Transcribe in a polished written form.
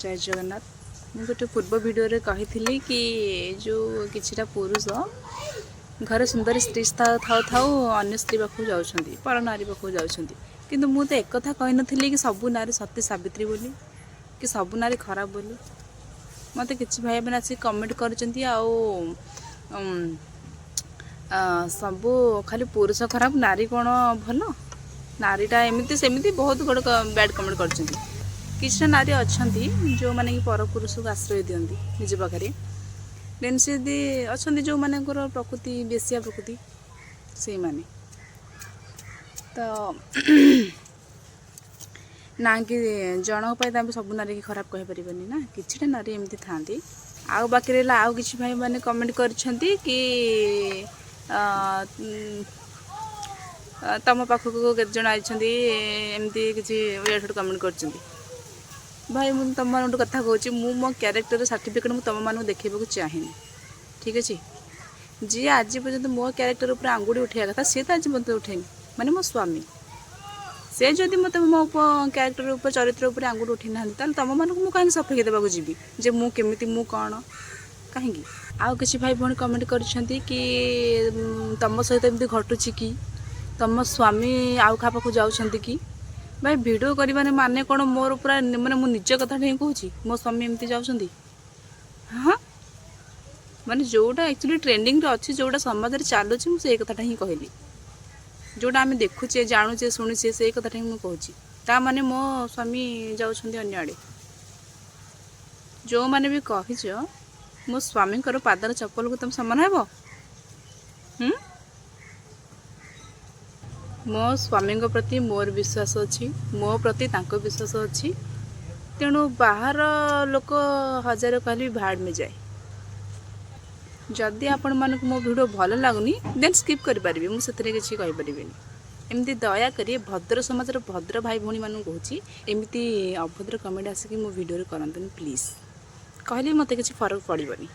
ଜୟ ଜଗନ୍ନାଥ। ମୁଁ ଗୋଟେ ପୂର୍ବ ଭିଡ଼ିଓରେ କହିଥିଲି କି ଯେଉଁ କିଛିଟା ପୁରୁଷ ଘରେ ସୁନ୍ଦରୀ ସ୍ତ୍ରୀ ଥାଉ ଥାଉ ଅନ୍ୟ ସ୍ତ୍ରୀ ପାଖକୁ ଯାଉଛନ୍ତି, ପର ନାରୀ ପାଖକୁ ଯାଉଛନ୍ତି। କିନ୍ତୁ ମୁଁ ତ ଏକଥା କହିନଥିଲି କି ସବୁ ନାରୀ ସତୀ ସାବିତ୍ରୀ ବୋଲି କି ସବୁ ନାରୀ ଖରାପ ବୋଲି। ମୋତେ କିଛି ଭାଇମାନେ ଆସିକି କମେଣ୍ଟ କରିଛନ୍ତି, ଆଉ ସବୁ ଖାଲି ପୁରୁଷ ଖରାପ, ନାରୀ କ'ଣ ଭଲ, ନାରୀଟା ଏମିତି ସେମିତି ବହୁତ ଗୁଡ଼େ ବ୍ୟାଡ଼ କମେଣ୍ଟ କରିଛନ୍ତି। କିଛିଟା ନାରୀ ଅଛନ୍ତି ଯେଉଁମାନେ କି ପରପୁରୁଷକୁ ଆଶ୍ରୟ ଦିଅନ୍ତି ନିଜ ପାଖରେ। ଦେନ୍ ସେ ଯଦି ଅଛନ୍ତି ଯେଉଁମାନଙ୍କର ପ୍ରକୃତି ବେଶ୍ୟା ପ୍ରକୃତି, ସେଇମାନେ ତ ନା କି ଜଣଙ୍କ ପାଇଁ ତ ଆମେ ସବୁ ନାରୀକି ଖରାପ କହିପାରିବାନି ନା। କିଛିଟା ନାରୀ ଏମିତି ଥାଆନ୍ତି। ଆଉ ବାକି ରହିଲା, ଆଉ କିଛି ଭାଇମାନେ କମେଣ୍ଟ କରିଛନ୍ତି କି ତମ ପାଖକୁ କେତେ ଜଣ ଆଇଛନ୍ତି, ଏମିତି କିଛି ଇଆଡ଼ୁ କମେଣ୍ଟ କରିଛନ୍ତି। ଭାଇ, ମୁଁ ତୁମମାନଙ୍କୁ ଗୋଟେ କଥା କହୁଛି। ମୁଁ ମୋ କ୍ୟାରେକ୍ଟର ସାର୍ଟିଫିକେଟ୍ ମୁଁ ତୁମମାନଙ୍କୁ ଦେଖେଇବାକୁ ଚାହେଁନି, ଠିକ୍ ଅଛି? ଯିଏ ଆଜି ପର୍ଯ୍ୟନ୍ତ ମୋ କ୍ୟାରେକ୍ଟର ଉପରେ ଆଙ୍ଗୁଠି ଉଠେଇବା କଥା, ସିଏ ତ ଆଜି ପର୍ଯ୍ୟନ୍ତ ଉଠେଇନି। ମାନେ ମୋ ସ୍ୱାମୀ, ସେ ଯଦି ମୋତେ ମୋ କ୍ୟାରେକ୍ଟର ଉପରେ, ଚରିତ୍ର ଉପରେ ଆଙ୍ଗୁଠି ଉଠେଇ ନାହାନ୍ତି, ତାହେଲେ ତୁମମାନଙ୍କୁ ମୁଁ କାହିଁକି ସଫେଇ ଦେବାକୁ ଯିବି ଯେ ମୁଁ କେମିତି, ମୁଁ କ'ଣ, କାହିଁକି? ଆଉ କିଛି ଭାଇ ଭଉଣୀ କମେଣ୍ଟ କରିଛନ୍ତି କି ତମ ସହିତ ଏମିତି ଘଟୁଛି କି, ତମ ସ୍ୱାମୀ ଆଉ କାହା ପାଖକୁ ଯାଉଛନ୍ତି କି? ଭାଇ, ଭିଡ଼ିଓ କରିବାରେ ମାନେ କ'ଣ ମୋର ପୁରା ମାନେ ମୁଁ ନିଜ କଥାଟା ହିଁ କହୁଛି, ମୋ ସ୍ୱାମୀ ଏମିତି ଯାଉଛନ୍ତି? ହଁ, ମାନେ ଯେଉଁଟା ଆକ୍ଚୁଆଲି ଟ୍ରେଣ୍ଡିଂରେ ଅଛି, ଯେଉଁଟା ସମାଜରେ ଚାଲୁଛି, ମୁଁ ସେଇ କଥାଟା ହିଁ କହିଲି। ଯେଉଁଟା ଆମେ ଦେଖୁଛେ, ଜାଣୁଛେ, ଶୁଣୁଛେ, ସେଇ କଥାଟା ହିଁ ମୁଁ କହୁଛି। ତା ମାନେ ମୋ ସ୍ୱାମୀ ଯାଉଛନ୍ତି ଅନ୍ୟ ଆଡ଼େ? ଯେଉଁମାନେ ବି କହିଛ, ମୋ ସ୍ୱାମୀଙ୍କର ପାଦର ଚପଲକୁ ତମେ ସମାନ ହେବ? ହୁଁ ମୋ ସ୍ୱାମୀଙ୍କ ପ୍ରତି ମୋର ବିଶ୍ୱାସ ଅଛି, ମୋ ପ୍ରତି ତାଙ୍କ ବିଶ୍ୱାସ ଅଛି। ତେଣୁ ବାହାର ଲୋକ ହଜାରେ କହିଲେ ବି भाड़ में जाए। ଯଦି ଆପଣମାନଙ୍କୁ ମୋ ଭିଡ଼ିଓ ଭଲ ଲାଗୁନି, ଦେନ୍ ସ୍କିପ୍ କରିପାରିବେ, ମୁଁ ସେଥିରେ କିଛି କହିପାରିବିନି। ଏମିତି ଦୟାକରି ଭଦ୍ର ସମାଜର ଭଦ୍ର ଭାଇ ଭଉଣୀମାନଙ୍କୁ କହୁଛି, ଏମିତି ଅଭଦ୍ର କମେଣ୍ଟ ଆସିକି ମୋ ଭିଡ଼ିଓରେ କରନ୍ତୁନି ପ୍ଲିଜ୍। କହିଲେ ମୋତେ କିଛି ଫରକ ପଡ଼ିବନି।